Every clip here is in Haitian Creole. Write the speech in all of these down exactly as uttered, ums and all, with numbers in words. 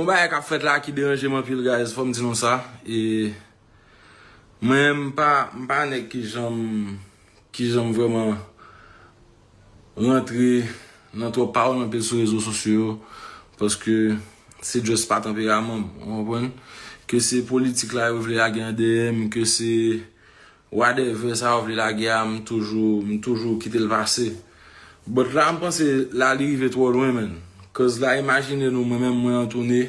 Yon bagay k ap fèt la ki deranje m anpil, guys, fò m di nou sa. E mwen, m pa, m pa nèg ki janm, ki janm vrèman rantre nan twòp pawòl anpil sou rezo sosyo yo, paske se just pa tanperaman m, ou konprann? Ke se politik la yo vle lage an dèyè m, ke se whatever sa yo vle lage a, m toujou, m toujou kite l pase. But la, m panse la li rive twò lwen, man. Cause la, imajine nou, mwen menm, mwen an toune,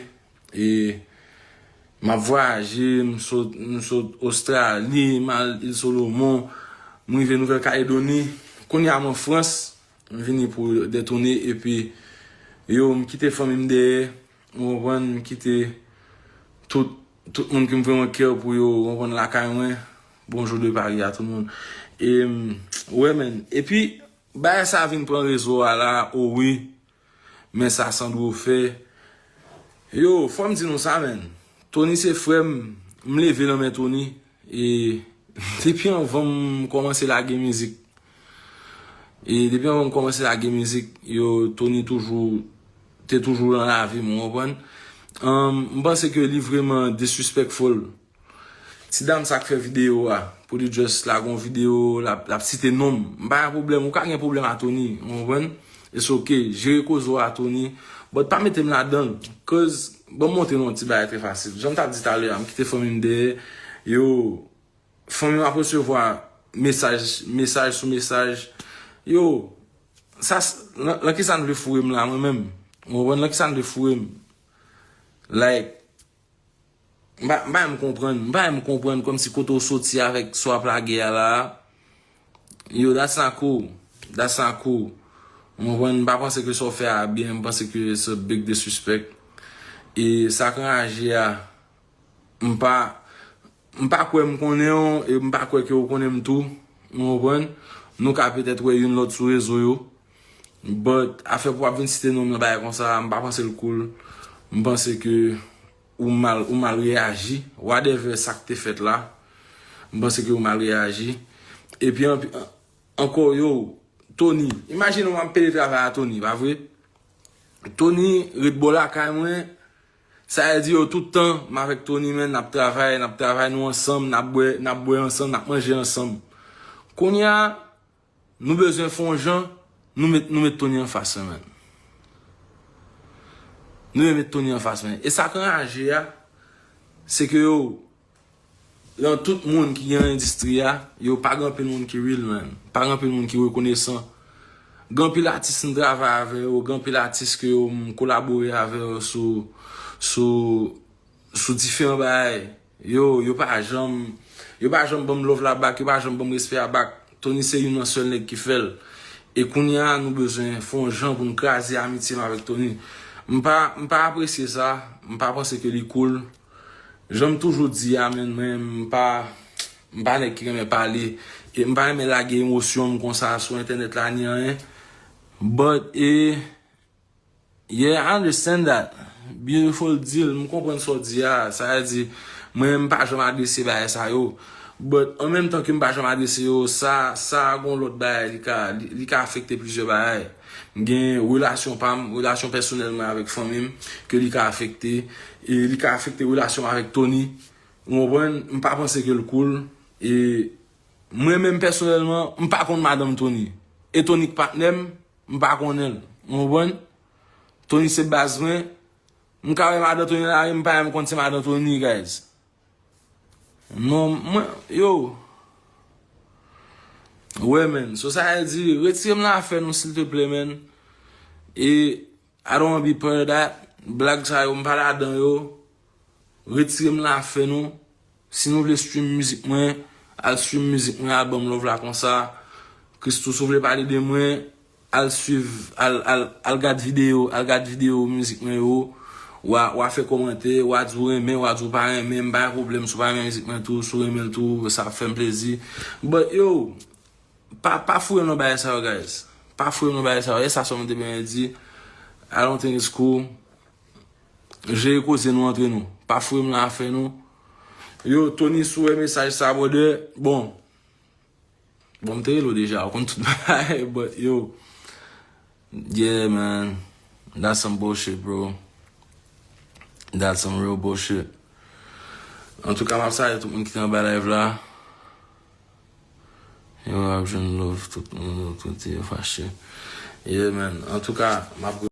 e m ap vwayaje, m sot, m sot Ostrali, m al Il Solomon, m rive Nouvèl Kaledoni. Kounye a, m an Frans, m vini pou de toune, epi yo, m kite fanmi m dèyè, ou konprann, m kite tout, tout moun ke m vrèman care pou yo, ou konprann, lakay mwen. Bonjou de Pari a tout moun. E, m, wè, man. Epi, bagay sa vin pran rezo a la, o wi. Men sa Sandro fè. Yo, fò m di nou sa, man. Tony se frè m, m leve nan men Tony. E depi anvan m kòmanse lage mizik. E depi anvan m kòmanse lage mizik, yo, Tony toujou, te toujou nan lavi m, ou konprann? Ahn, m panse ke li vrèman disrespectful. Ti dam sa k fè videyo a, pou li just lage yon videyo, l ap, l ap site non m. M pa gen pwoblèm, ou ka gen pwoblèm a Tony, ou konprann? It's ok, jere koze w a Tony, but pa mete m ladan l. Cause, ban m montre nou yon ti bagay trè fasil. Jan m t ap di talè a, m kite fanmi m dèyè. Yo, fanmi m ap resevwa mesaj, mesaj sou mesaj. Yo, sa, s- nan, nan kisa n vle foure m la, mwen menm? Ou konprann? Nan kisa n vle foure m? Like, m pa, m pa menm konprann, m pa menm konprann kòmsi kote w soti avèk sa w ap lage a la. Yo, that's not cool. That's not cool. Ou konprann? M pa panse ke sa w fè a byen, m panse ke it's a big disrespect. E sa k anraje a, m pa, m pa kwè m konnen w, e m pa kwè ke w konnen m tou. Ou konprann? Nou ka petèt wè youn lòt sou rezo yo. But, afè pou w ap vin site non m nan bagay konsa, m pa panse l cool. M panse ke ou mal, ou mal reyaji. Whatever sa k te fèt la, m panse ke ou mal reyaji. Epi, an- ankò, yo, Tony. Imajine w ap pede travay a Tony, pa vre? Tony ret bò lakay mwen. Sa vle di, yo, tout tan, m avèk Tony, men, n ap travay, n ap travay, nou ansanm, n ap bwè, n ap bwè ansanm, n ap manje ansanm. Kounye a, nou bezwen fè yon jan, nou met, nou met Tony anfas mwen, man. Nou met Tony anfas mwen. E sa k anraje a, se ke yo, nan tout moun ki gen nan endistri a, yo pa gen anpil moun ki real, man. Pa gen anpil moun ki rekonesan. Gen anpil atis m travay avè yo, gen anpil atis ke yo m kolabore avè yo sou, sou, sou diferan bagay. Yo, yo pa janm, yo pa janm ban m love la back, yo pa janm ban m respè a back. Tony se youn nan sèl nèg ki fè l. E kounye a, nou bezwen fè yon jan pou n kraze amitye m avèk Tony. M pa, m pa apresye sa, m pa panse ke li cool. Jan m toujou di a, man, mwen, m pa, m pa nèg ki renmen pale. E m pa renmen lage emosyon m konsa sou entènèt la, ni anyen. But, e, yeah, I understand that. Beautiful deal, m konprann sa w di a. Sa vle di, mwen, m pa janm adrese bagay sa yo. But, an menm tan ke m pa janm adrese yo, sa, sa gon lòt bagay, li ka, li, li ka afekte plizyè bagay. M gen relasyon pa m, relasyon pèsonèl mwen avèk fanmi m, ke li ka afekte. E li ka afekte relasyon m avèk Tony. Ou konprann? M pa panse ke l cool. E mwen menm pèsonèlman, m pa konn madanm Tony. E Tony k patnè m, m pa konnen l. Ou konprann? Tony se baz mwen. M ka wè madan Tony nan lari, m pa menm konn se madan Tony, guys. Non, mwen, yo. Wè, man. So, sa vle di, retire m nan afè nou, silteplè, man. E I don't wanna be part of that. Blag sa yo, m pa ladan yo. Retire m nan afè nou. Si nou vle stream mizik mwen, al stream mizik mwen, album Love la konsa. Christoo, si w vle pale de mwen, al swiv, al, al, al gad videyo, al gad videyo mizik mwen yo. W a, w a fè kòmantè, w a di w renmen, w a di w pa renmen, m pa gen pwoblèm si w pa renmen mizik mwen tou, si w renmen l tou, sa ap fè m plezi. But yo, pa, pa foure m nan bagay sa yo, guys. Pa foure m nan bagay sa yo. E sa sèlman m te bezwen di. I don't think it's cool. Jere koze nou antre nou. Pa foure m nan afè nou. Yo, Tony, si w wè mesaj sa, brother. Bon. Bon, m te rele w deja, ou konn tout bagay, but yo. Yeah, man. That's some bullshit, bro. That's some real bullshit. Antouka, m ap salye tout moun ki te anba live la. Yo ap jwenn love, tout moun, tout kote yo fache. Yeah, man. Antouka, m ap